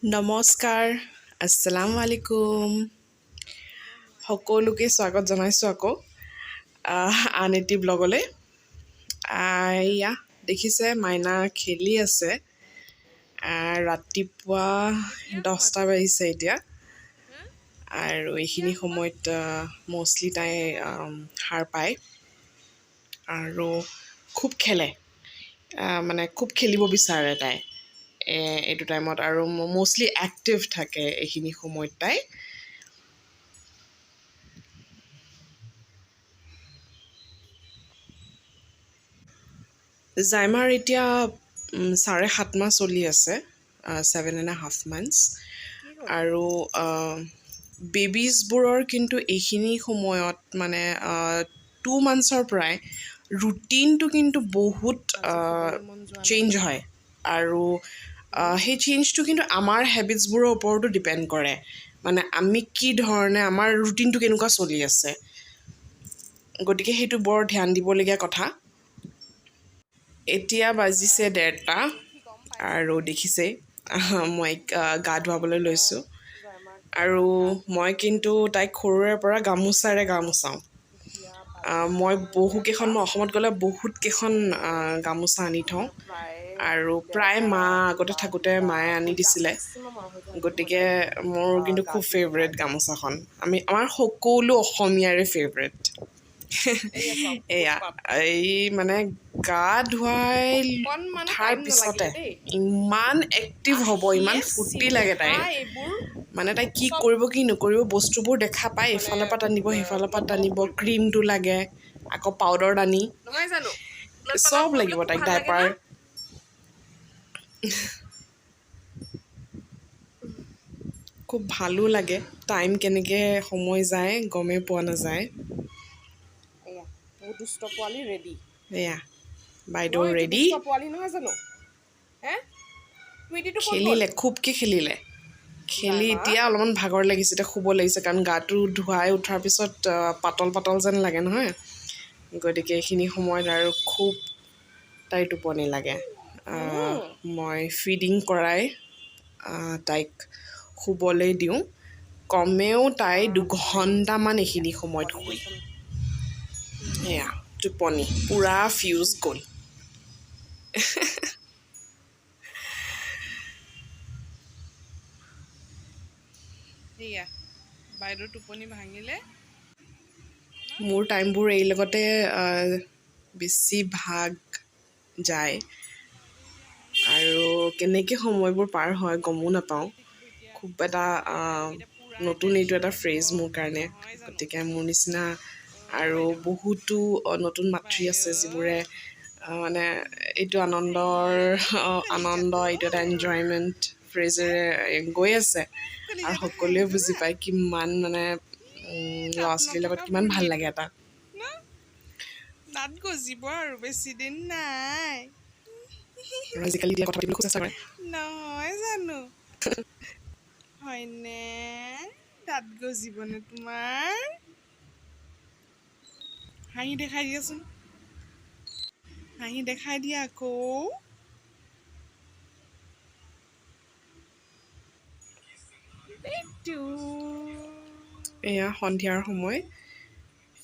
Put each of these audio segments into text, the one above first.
নমস্কাৰ, আসসালামু আলাইকুম। সকলোকে স্বাগত জনাইছোঁ আকৌ আন এটি ব্লগলৈ। এয়া দেখিছে, মাইনা খেলি আছে। ৰাতিপুৱা 10টা বাজিছে এতিয়া আৰু এইখিনি সময়ত ম'ষ্টলি তাই সাৰ পায় আৰু খুব খেলে, মানে খুব খেলিব বিচাৰে তাই এইটো টাইমত আৰু ম'ষ্টলি এক্টিভ থাকে এইখিনি সময়ত তাই। জাইমাৰ এতিয়া 7.5 মাহ চলি আছে, 7.5 মান্থছ। আৰু বেবিজবোৰৰ কিন্তু এইখিনি সময়ত মানে 2 মান্থছৰ পৰাই ৰুটিনটো কিন্তু বহুত চেঞ্জ হয় আৰু সেই চেঞ্জটো কিন্তু আমাৰ হেবিটছবোৰৰ ওপৰতো ডিপেণ্ড কৰে, মানে আমি কি ধৰণে আমাৰ ৰুটিনটো কেনেকুৱা চলি আছে। গতিকে সেইটো বৰ ধ্যান দিবলগীয়া কথা। এতিয়া বাজিছে 1:30 আৰু দেখিছেই মই গা ধুৱাবলৈ লৈছোঁ। আৰু মই কিন্তু তাইক সৰুৰে পৰা গামোচাৰে গা মোচাওঁ। মই বহুকেইখন, মই অসমত গ'লে বহুতকেইখন গামোচা আনি থওঁ আৰু প্ৰায় মা আগতে থাকোঁতে মায়ে আনি দিছিলে। গতিকে মোৰ কিন্তু খুব ফেভৰেট গামোচাখন, আমাৰ সকলো অসমীয়াৰে ফেভৰেট। এয়া এই মানে গা ধুৱাই উঠাৰ পিছতে ইমান এক্টিভ হ'ব, ইমান ফূৰ্তি লাগে তাই, মানে তাই কি কৰিব কি নকৰিব বস্তুবোৰ দেখা পায়, ইফালৰ পৰা টানিব সিফালৰ পৰা টানিব, ক্ৰীমটো লাগে, আকৌ পাউডাৰ টানি চব লাগিব তাইক, ডাইপাৰ। খুব ভালো লাগে, টাইম কেনেকৈ সময় যায় গমেই পোৱা নাযায়। এয়া বাইদেউ ৰেডি, খেলিলে, খুবকৈ খেলিলে, খেলি এতিয়া অলপমান ভাগৰ লাগিছে, এতিয়া শুব লাগিছে, কাৰণ গাটো ধুৱাই উঠাৰ পিছত পাতল পাতল যেন লাগে নহয়। গতিকে এইখিনি সময়ত আৰু খুব তাইৰ টোপনি লাগে। মই ফিডিং কৰাই তাইক শুবলৈ দিওঁ, কমেও তাই 2 ঘণ্টামান এইখিনি সময়ত শুই। এয়া টোপনি পূৰা ফিউজ গ'ল। সেয়া বাইদেউৰ টোপনি ভাঙিলে। মোৰ টাইমবোৰ এই লগতে বেছি ভাগ যায় আৰু কেনেকৈ সময়বোৰ পাৰ হয় গমো নাপাওঁ। খুব এটা নতুন এইটো এটা ফ্ৰেজ মোৰ কাৰণে। গতিকে মোৰ নিচিনা আৰু বহুতো নতুন মাতৃ আছে যিবোৰে মানে এইটো আনন্দ, এইটো এটা এনজয়মেণ্ট ফ্ৰেজেৰে গৈ আছে আৰু সকলোৱে বুজি পায় কিমান মানে ল'ৰা ছোৱালীৰ লগত কিমান ভাল লাগে এটা। দাঁত গজিব আৰু বেছি দিন নাই। আৰু আজিকালি এতিয়া কথা পাতিবলৈ খুব চেষ্টা কৰে। নহয় জানো? হয়নে? দাঁত গজিবনে তোমাৰ? হাঁহি দেখাই দিয়াচোন, হাঁহি দেখাই দিয়া আকৌ। এয়া সন্ধিয়াৰ সময়,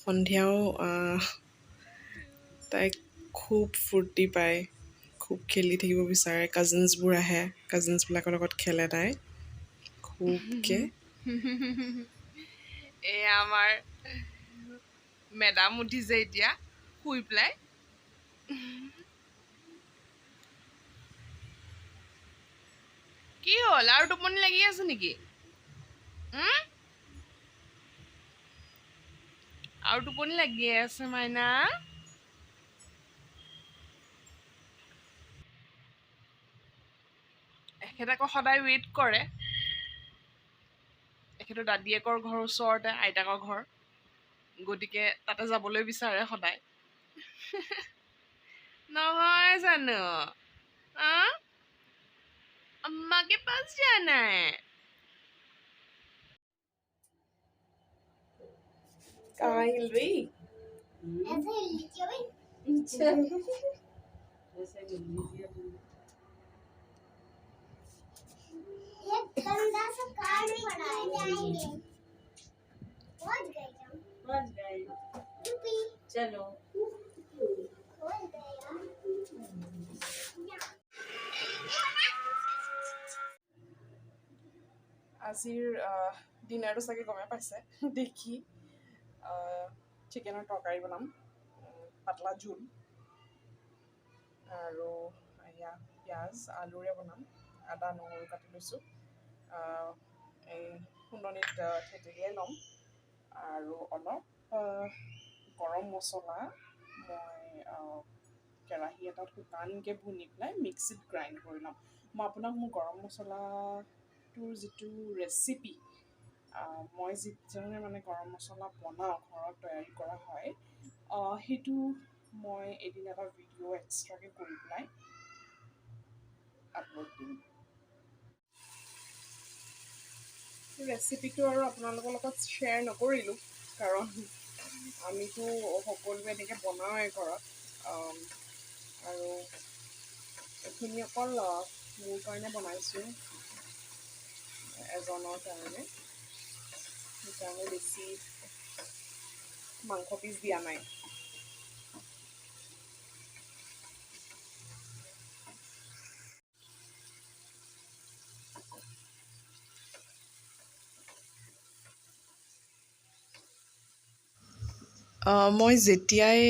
সন্ধিয়াও তাই খুব ফূৰ্তি পায়, খুব খেলি থাকিব বিচাৰে। কাজিনছবোৰ আহে, কাজিনছবিলাকৰ লগত খেলে তাই খুবকৈ। এয়া আমাৰ মেডাম উঠিছে এতিয়া শুই পেলাই। কি হ'ল, আৰু টোপনি লাগি আছে নেকি? আৰু টোপনি লাগি আছে মাইনা? এখেত আকৌ সদায় ৱেইট কৰে। এখেতৰ দাদীয়েকৰ ঘৰ ওচৰতে, আইতাকৰ ঘৰ, গতিকে তাতে যাবলৈ বিচাৰে সদায়। নহয় জানো? अम्मा के पास जाना है। कहाँ हिल रही? ऐसे हिल क्यों भाई? ये गए, पहुंच गए हम। पहुंच गए। यूपी। चलो। पहुंच गए हम। আজিৰ ডিনাৰটো চাগে গমেই পাইছে দেখি। চিকেনৰ তৰকাৰী বনাম, পাতলা জোল আৰু এয়া পিঁয়াজ আলুৰে বনাম। আদা নহৰু কাটি লৈছোঁ। এই খুন্দনিত থেতেলিয়াই ল'ম আৰু অলপ গৰম মছলা মই কেৰাহী এটাত শুকানকৈ ভুনি পেলাই মিক্সিত গ্ৰাইণ্ড কৰি ল'ম। মই আপোনাক মোৰ গৰম মছলাটোৰ যিটো ৰেচিপি, মই যিধৰণে মানে গৰম মছলা বনাওঁ, ঘৰত তৈয়াৰী কৰা হয়, সেইটো মই এদিন এটা ভিডিঅ' এক্সট্ৰাকৈ কৰি পেলাই আপলোড দিম। ৰেচিপিটো আৰু আপোনালোকৰ লগত শ্বেয়াৰ নকৰিলোঁ, কাৰণ আমিতো সকলোৱে এনেকৈ বনাওঁৱেই ঘৰত। আৰু এইখিনি অকল মোৰ কাৰণে বনাইছোঁ, এজনৰ কাৰণে। সেইকাৰণে বেছি মাংস পিচ দিয়া নাই। মই যেতিয়াই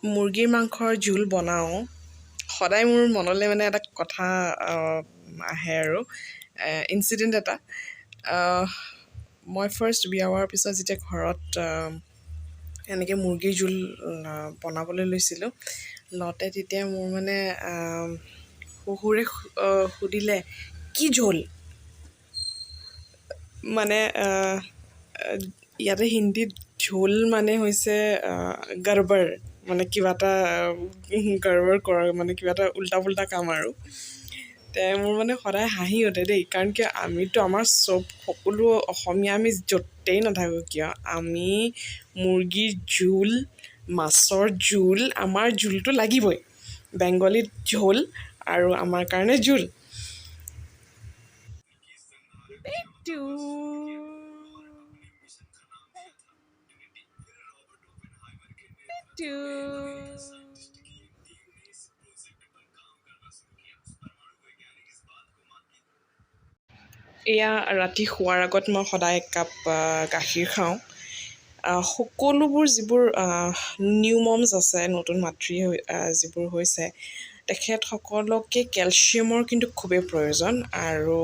মুৰ্গীৰ মাংসৰ জোল বনাওঁ, সদায় মোৰ মনলৈ মানে এটা কথা আহে আৰু ইনচিডেণ্ট এটা। মই ফাৰ্ষ্ট বিয়া হোৱাৰ পিছত যেতিয়া ঘৰত এনেকৈ মুৰ্গীৰ জোল বনাবলৈ লৈছিলোঁ, লওঁতে তেতিয়া মোৰ মানে শহুৰে সুধিলে, "কি জোল?" মানে ইয়াতে হিন্দীত ঝোল মানে হৈছে গড়বড়, মানে কিবা এটা গড়বড় কৰা, মানে কিবা এটা উল্টা পুল্টা কাম। আৰু তে মোৰ মানে সদায় হাঁহি উঠে দেই, কাৰণ কিয় আমিতো আমাৰ চব সকলো অসমীয়া, আমি য'তেই নাথাকোঁ কিয়, আমি মুৰ্গীৰ জোল, মাছৰ জোল, আমাৰ জোলটো লাগিবই। বেংগলীত ঝোল আৰু আমাৰ কাৰণে জোল। পেটু। পেটু। এয়া ৰাতি শোৱাৰ আগত মই সদায় একাপ গাখীৰ খাওঁ। সকলোবোৰ যিবোৰ নিউ মমছ আছে, নতুন মাতৃ যিবোৰ হৈছে, তেখেতসকলকে কেলছিয়ামৰ কিন্তু খুবেই প্ৰয়োজন আৰু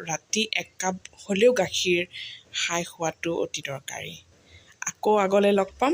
ৰাতি একাপ হ'লেও গাখীৰ খাই শোৱাটো অতি দৰকাৰী। আকৌ আগলৈ লগ পাম।